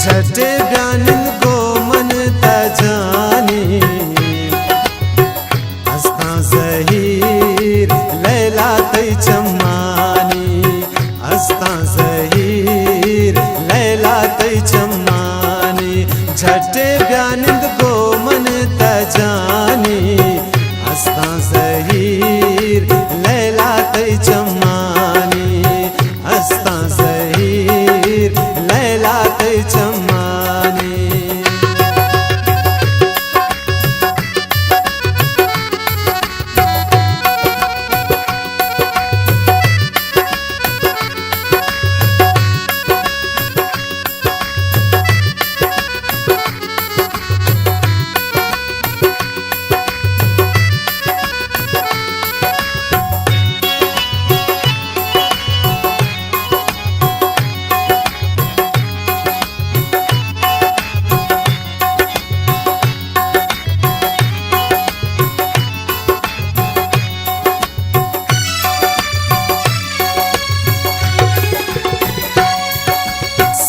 جھٹے بیا نند گوں من تجانی، استاں زہیر لیلا تئی چمانی، استاں زہیر لیلا تئی چمانی۔ جھٹے بیا نند گوں من تجانی، استاں زہیر لیلا تئی چمانی، استاں زہیر لیلا تئی چمانی۔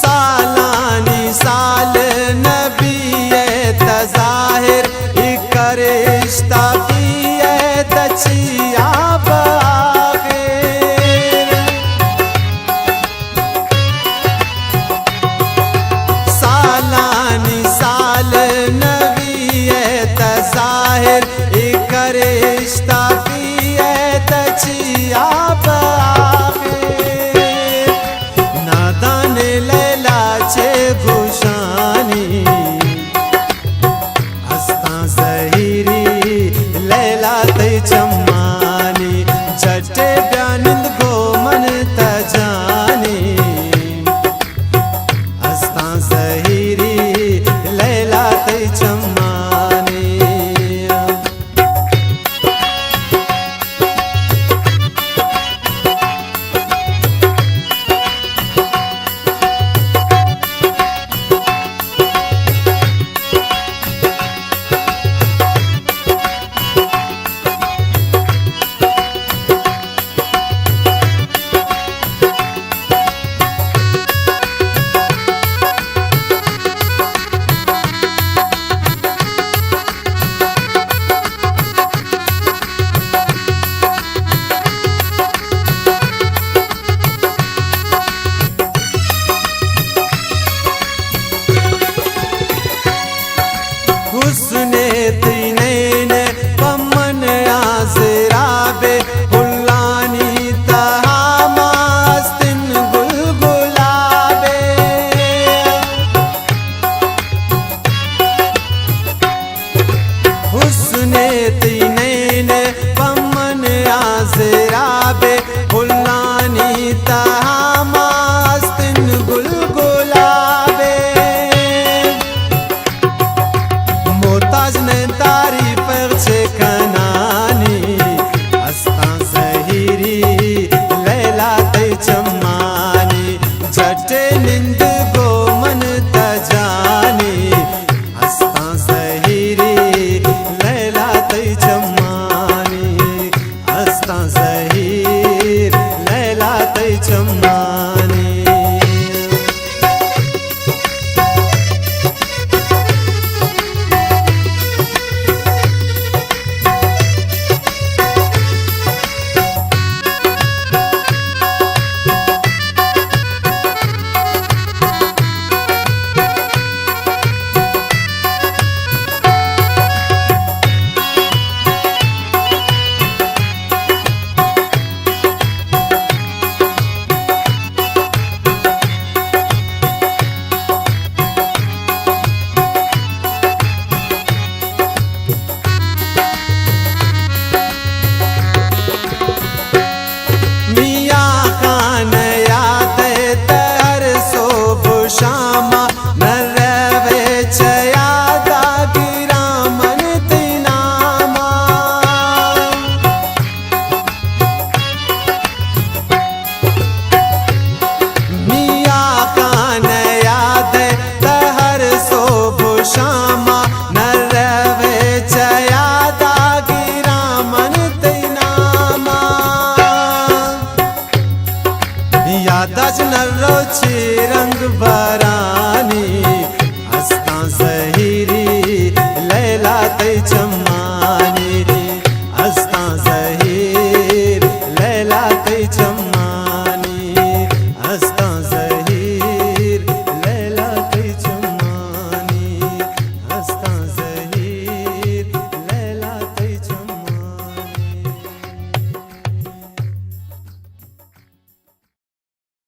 سالانی سال نبی ءِ تہ ظاہر، اے کرشتہ بی ءِ تہ چیا بہ آخر۔ سالانی سال نبی ءِ تہ ظاہر، اے کرشتہ بی ءِ تہ چیا بہ آخر۔ نادان لیلا چے گوشانی، استاں زہیری لیلا تئی چمانی۔ جھٹے بیا نند گوں من تجانی، استاں زہیری